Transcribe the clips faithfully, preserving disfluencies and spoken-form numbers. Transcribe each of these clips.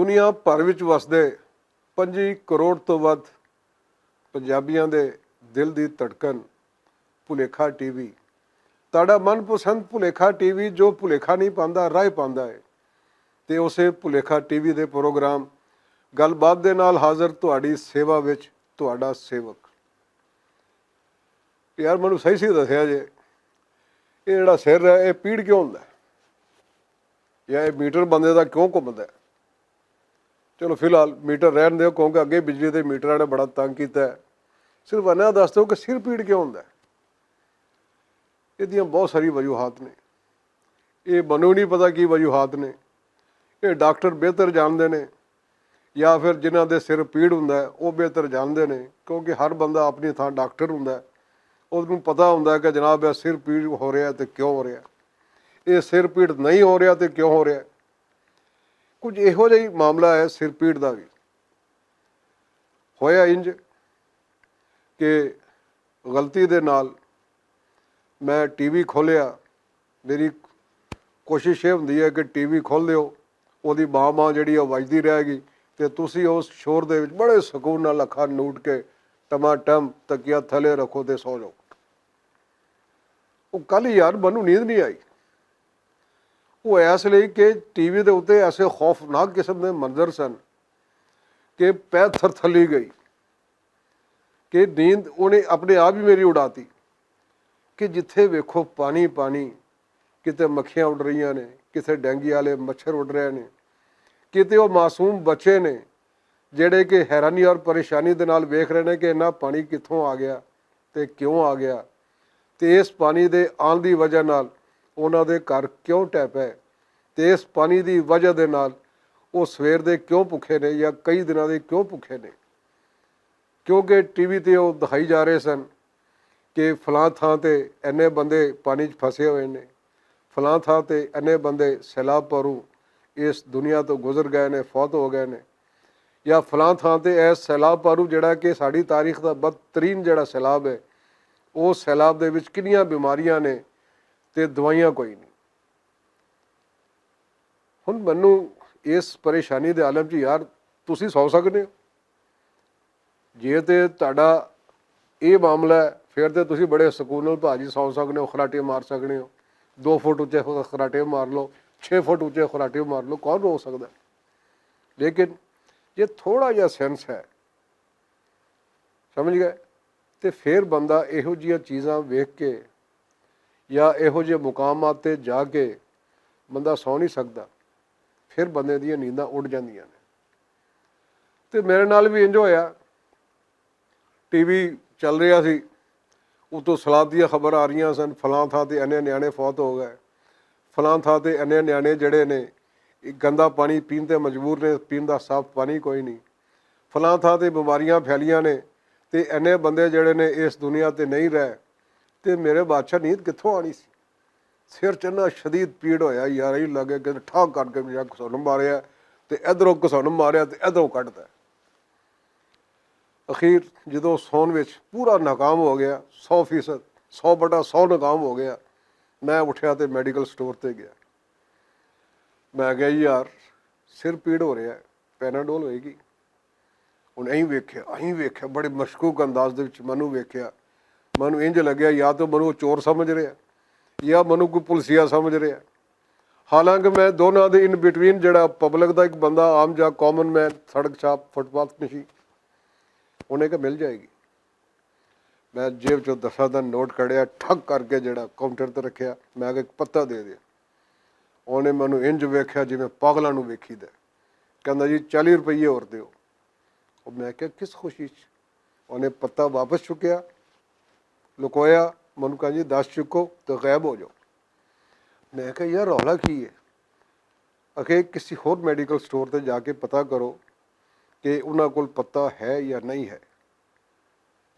دنیا بھر وچ وسدے پنجی کروڑ توں ودھ پنجابیاں دے دل دی تڑکن، بھلیکھا ٹی وی۔ تہاڈا من پسند بھلیکھا ٹی وی جو بھلیکھا نہیں پاندا، راہ پاندا ہے۔ تے اسے بھلیکھا ٹی وی دے پروگرام گل بات دے نال حاضر تہاڈی سیوا وچ تہاڈا سیوک۔ یار، مینوں صحیح صحیح دسیا جے، یہ جڑا سر ہے، یہ پیڑ کیوں ہوندا ہے؟ یا یہ میٹر بندے دا کیوں گھومدا ہے؟ چلو، فی الحال میٹر رہن دیو، کیونکہ اگے بجلی دے میٹراں نے بڑا تنگ کیتا ہے۔ صرف انہاں دس دیو کہ سر پیڑ کیوں ہوندا ہے؟ یہ دیاں بہت ساری وجوہات نے۔ یہ مینوں نہیں پتا کی وجوہات نے۔ یہ ڈاکٹر بہتر جاندے نے، یا پھر جنہاں دے سر پیڑ ہوندا ہے، وہ بہتر جاندے نے، کیونکہ ہر بندہ اپنی تھاں ڈاکٹر ہوندا ہے۔ اس نوں پتا ہوندا ہے کہ جناب، یہ سر پیڑ ہو رہا ہے تے کیوں ہو رہا ہے، یہ سر پیڑ نہیں ہو رہا تے کیوں ہو رہا ہے۔ کچھ یہو جہی معاملہ ہے سر پیڑ دا بھی۔ ہویا انج کہ غلطی دے نال میں ٹی وی کھولیا۔ میری کوشش یہ ہوندی ہے کہ ٹی وی کھول دیو، اوہدی ماں ماں جڑی ہے، وجدی رہ گئی، تے تسی اس شور دے وچ بڑے سکون نال اکھاں نوٹ کے ٹما ٹم تکیا تھلے رکھو تے سو جاؤ۔ وہ کل ہی یار، مینوں نیند نہیں آئی۔ وہ اس لیے کہ ٹی وی دے اُتے ایسے خوفناک قسم دے منظر سن کہ پیر تھر تھلی گئی، کہ نیند انہیں اپنے آپ ہی میری اڑاتی۔ کہ جتھے ویکھو پانی پانی، کتے مکھیاں اڑ رہیاں نے، کتے ڈینگی والے مچھر اڑ رہے نے، کتے وہ معصوم بچے نے جڑے کہ حیرانی اور پریشانی دے نال ویکھ رہے نے کہ انہاں پانی کتھوں آ گیا تے کیوں آ گیا، تے اس پانی دے آن دی وجہ نال انہاں دے گھر کیوں ٹہہ پئے، تے اس پانی دی وجہ دے نال وہ سویر دے کیوں بھکھے نے یا کئی دناں دے کیوں بھکھے نے۔ کیونکہ ٹی وی تے وہ دکھائی جا رہے سن کہ فلاں تھاں تے اینے بندے پانی چ پھسے ہوئے نے، فلاں تھاں تے اینے بندے سیلاب پاروں اس دنیا تو گزر گئے نے، فوت ہو گئے نے، یا فلاں تھاں تے ایس سیلاب پاروں جڑا کہ ساڈی تاریخ دا بدترین جڑا سیلاب ہے، اس سیلاب دے وچ کنیاں بیماریاں نے تے دوائیاں کوئی نہیں۔ ہن مینوں اس پریشانی دے عالم چ یار، تسی سو سکنے ہو؟ جے تے تہاڈا یہ معاملہ ہے، پھر تے تسی بڑے سکون نال بھاجی سو سکنے ہو، خراٹے مار سکنے ہو، دو فٹ اچے خراٹے مار لو، چھ فٹ اچے خراٹے مار لو، کون رو سکدا ہے؟ لیکن جے تھوڑا جہا سینس ہے، سمجھ گئے؟ تے پھر بندہ ایہو جیاں چیزاں ویکھ کے یا ایہو جے مقامات تے جا کے بندہ سو نہیں سکدا۔ پھر بندے دیاں نینداں اڑ جاندیاں نے۔ تے میرے نال بھی انج ہویا، ٹی وی چل رہیا سی، اتوں سلاد دیاں خبر آ رہیاں سن، فلاں تھاں تے اینے نیانے فوت ہو گئے، فلاں تھاں تے اینے نیانے جڑے نے گندا پانی پین تے مجبور نے، پین دا صاف پانی کوئی نہیں، فلاں تھاں تے بیماریاں پھیلیاں نے، تے اینے بندے جڑے نے اس دنیا تے نہیں رہے۔ تے میرے بادشاہ نیند کتھوں آنی سی؟ سر چ نا شدید پیڑ ہویا یار، ہی لگے کہ ٹھاک کر کے میرا کسون ماریا، تے ادھروں کسون ماریا تے ادھروں کڈتا۔ اخیر جدوں سون وچ پورا ناکام ہو گیا، سو فیصد، سو بٹا سو ناکام ہو گیا، میں اٹھیا تے میڈیکل سٹور تے گیا۔ میں کہیا، یار، سر پیڑ ہو رہا ہے، پیناڈول ہوئے گی؟ انہیں ایہی ویکھیا، ایہی ویکھیا، بڑے مشکوک انداز دے وچ مینوں ویکھیا۔ مینوں انج لگیا یا تو مینوں چور سمجھ رہیا یا مینوں کوئی پولیسیا سمجھ رہیا۔ حالانکہ میں دونوں دے ان بٹوین جڑا پبلک دا ایک بندہ، عام جا کامن مین، سڑک چھاپ، فٹ پاتھ نشی، انہیں کہ مل جائے گی۔ میں جیب چوں دساں دا نوٹ کڑیا، ٹھک کر کے جڑا کاؤنٹر تے رکھیا، میں کہ ایک پتہ دے دے۔ انہیں مینوں انج ویکھیا جویں پاگلاں نوں ویکھی دے۔ کہندا، جی، چالی روپیے ہور دیو۔ او میں کہیا، کس خوشی چ؟ انہیں پتہ واپس چکیا، لکویا، مینوں کہا، جی، دس چکو تے غائب ہو جاؤ۔ میں کہیا، یار، رولا کی ہے؟ اکھے کسی ہور میڈیکل سٹور تے جا کے پتہ کرو کہ انہاں کول پتہ ہے یا نہیں ہے۔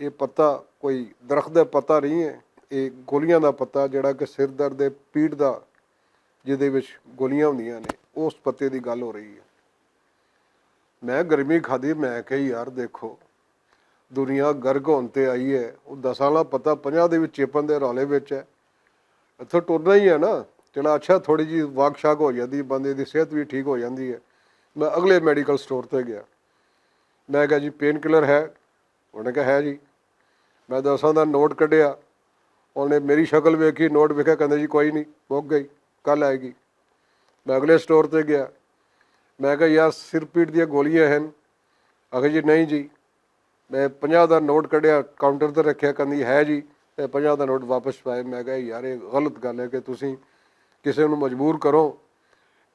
یہ پتہ کوئی درخت دا پتہ نہیں ہے، یہ گولیاں دا پتہ، جڑا کہ سر درد دے پیٹ دا، جدے وچ گولیاں ہوندیاں نے، اس پتے دی گل ہو رہی ہے۔ میں گرمی کھادی، میں کہیا، یار، دیکھو، دنیا گرک ہون تے آئی ہے، وہ دساں والا پتہ پنجاہ دے وچ چیپن دے رولے وچ ہے۔ اتھوں ٹرنا ہی ہے نا، چلا اچھا، تھوڑی جی واک شاک ہو جاندی، بندے دی صحت بھی ٹھیک ہو جاندی ہے۔ میں اگلے میڈیکل سٹور تے گیا۔ میں کہا، "جی، پین کلر ہے؟" انہوں نے کہا، "ہے جی۔" میں دساں دا نوٹ کڈیا، انہوں نے میری شکل ویکھی، نوٹ ویکھیا، کہندے، "جی، کوئی نہیں، مک گئی، کل آئے گی۔" میں اگلے سٹور تے گیا، میں کہا، "یار، سر پیٹ دیاں گولیاں ہیں؟" آکھے، "جی، نہیں جی۔" میں پنجاہ دا نوٹ کڈیا، کاؤنٹر تے رکھیا، کہندی، "ہے جی۔" تے پنجاہ دا نوٹ واپس پائے۔ میں کہا، "یار، یہ غلط گل ہے کہ تسی کسے نوں مجبور کرو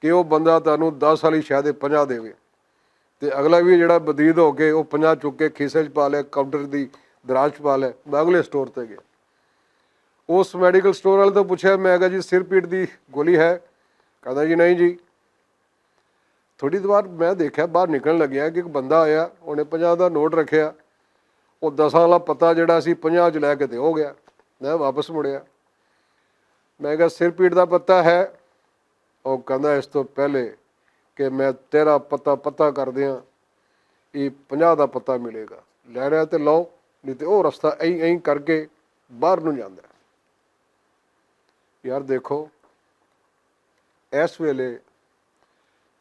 کہ وہ بندہ تانوں دس والی شاید پنجاہ دے۔" تے اگلا وی جڑا بدید ہو کے وہ پنجاہ چک کے کھیسے چ پا لے، کاؤنٹر دی دراز چ پا لے۔ میں اگلے سٹور تے گیا، اس میڈیکل سٹور والے تو پوچھا، میں کہا، "جی، سر پیٹ دی گولی ہے؟" کہندا، "جی، نہیں جی۔" تھوڑی دیر میں دیکھیا، باہر نکلن لگیا کہ ایک بندہ آیا، انہیں پنجاہ دا نوٹ رکھیا، وہ دساں والا پتا جڑا سی، پنجاہ چ لے کے تے ہو گیا۔ میں واپس مڑیا، میں کہا، "سر پیٹ دا پتا ہے؟" وہ کہندا، "اس تو پہلے کہ میں تیرا پتا پتا کر دیاں، یہ پنجاہ دا پتا ملے گا، لینا ہے تے لو، نہیں تے وہ رستہ ایں ایں کر کے باہر نوں جاندا ہے۔" یار، دیکھو، اس ویلے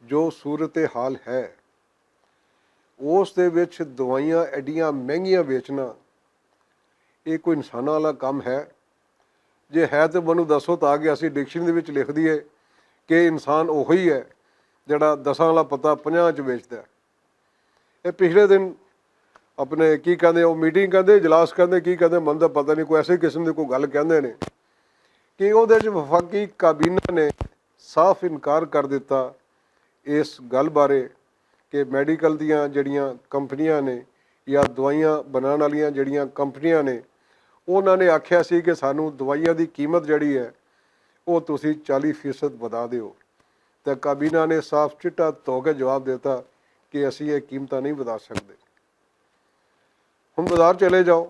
جو صورتحال ہے، اس دے وچ دوائیاں ایڈیاں مہنگیاں ویچنا، یہ کوئی انساناں والا کم ہے؟ جے ہے تے مینوں دسو، تاکہ اسی ڈکشنری دے وچ لکھ دئیے کہ انسان اوہی ہے جڑا دساں والا پتا پنجاہ چ ویچدا ہے۔ یہ پچھلے دن اپنے کی کہندے، وہ میٹنگ کہندے، اجلاس کہندے، کی کہندے، من تو پتہ نہیں، کوئی ایسے قسم دی کوئی گل کہندے نے کہ وہ دے وچ وفاقی کابینہ نے صاف انکار کر دیتا اس گل بارے کہ میڈیکل دیاں جڑیاں کمپنیاں نے یا دوائیاں بنان والیاں جڑیاں کمپنیاں نے، انہاں نے آکھیا سی کہ سانوں دوائیاں دی قیمت جڑی ہے، وہ تسی چالی فیصد ودھا دیو۔ تے کابینہ نے صاف چٹا دھو کے جواب دیتا کہ اسی یہ قیمتاں نہیں ودھا سکدے۔ ہن بازار چلے جاؤ،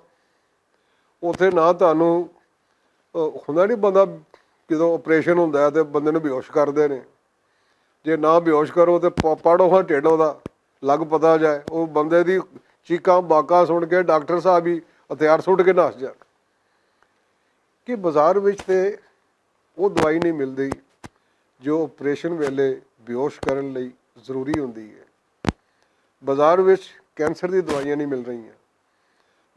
اتھے نہ تانوں، اہ، ہوندا نہیں بندہ، جدوں آپریشن ہوندا ہے تے بندے نوں بے ہوش کردے نے۔ جے نہ بے ہوش کرو تے پ-، پاڑو ہاں ٹیڈو دا، لگ پتا جائے۔ او بندے دی چیکاں باکاں سن کے ڈاکٹر صاحب ہی ہتھیار سٹ کے نس جان۔ کہ بازار وچ تے وہ دوائی نہیں ملدی جو آپریشن ویلے بیہوش کرن لئی ضروری ہوندی ہے۔ بازار وچ کینسر دی دوائیاں نہیں مل رہیاں،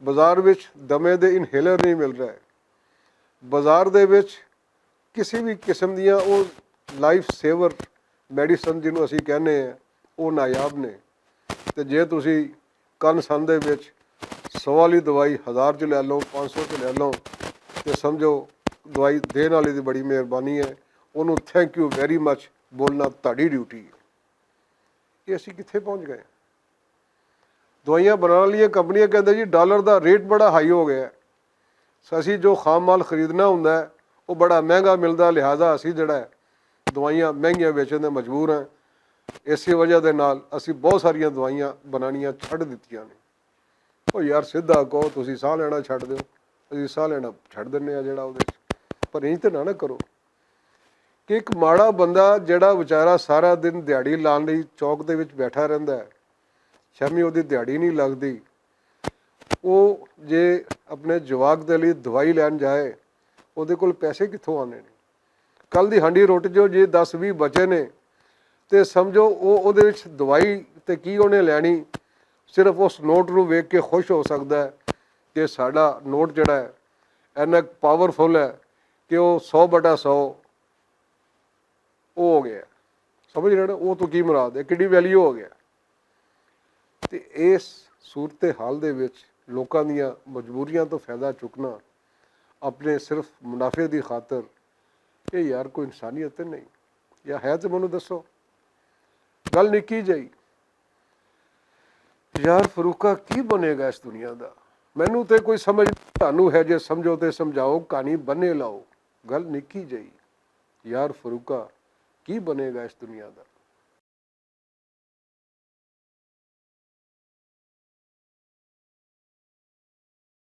بازار وچ دمے دے انہیلر نہیں مل رہے، بازار دے وچ کسی بھی قسم دیاں وہ لائف سیور میڈیسن جنوں اسی کہنے ہیں، وہ نایاب نے۔ تے جے تسی کن سن دے وچ سو والی دوائی ہزار چ لے لو، پانچ سو چ لے لو، تے سمجھو دوائی دین والی دی بڑی مہربانی ہے۔ انہوں تھینک یو ویری مچ بولنا تہاڈی ڈیوٹی ہے۔ یہ اسی کتھے پہنچ گئے ہیں؟ دوائیاں بنانے والیاں کمپنیاں کہندے جی ڈالر دا ریٹ بڑا ہائی ہو گیا ہے، اسی جو خام مال خریدنا ہوندا ہے وہ بڑا مہنگا ملدا، لہذا اسی جڑا ہے دوائیاں مہنگیاں ویچن دے مجبور ہیں۔ اسی وجہ دے نال اسی بہت ساریاں دوائیاں بنانیاں چھڈ دتیاں نے۔ او یار، سیدھا کہو، تسی ساہ لینا چھڈ دیو، اسی ساہ لینا چھڈ دنے آ جڑا اودے وچ۔ پر انج تے نہ نہ کرو کہ ایک ماڑا بندہ جڑا بیچارہ سارا دن دیہاڑی لان لئی چوک دے وچ بیٹھا رہندا ہے، شامی اودی دیہاڑی نہیں لگدی، او جے اپنے جواک دے لئی دوائی لین جائے، اودے کول پیسے کتھوں آنے نے؟ کل دی ہانڈی روٹ جو جے دس ویہہ بچے نے، تے سمجھو او اودے وچ دوائی تے کی اونے لینی؟ صرف اس نوٹ نوں ویکھ کے خوش ہو سکدا ہے کہ ساڈا نوٹ جڑا ہے اینا پاورفل ہے کہ او سو بٹا سو او ہو گیا۔ سمجھ رہے نا؟ او تو کی مراد ہے، کڈی ویلیو ہو گیا؟ تے اس صورتحال دے وچ لوکاں دیاں مجبوریاں تو فائدہ چکنا اپنے صرف منافع دی خاطر، اے یار کوئی انسانیت تے نہیں۔ یا ہے تے مینوں دسو۔ گل نکی جائی۔ یار فروقہ، کی بنے گا اس دنیا دا؟ مینوں تے کوئی سمجھ نہیں، تانوں ہے جے سمجھو تے سمجھاؤ، کہانی بنے لاؤ۔ گل نکی جائی۔ یار فروقہ، کی بنے گا اس دنیا دا؟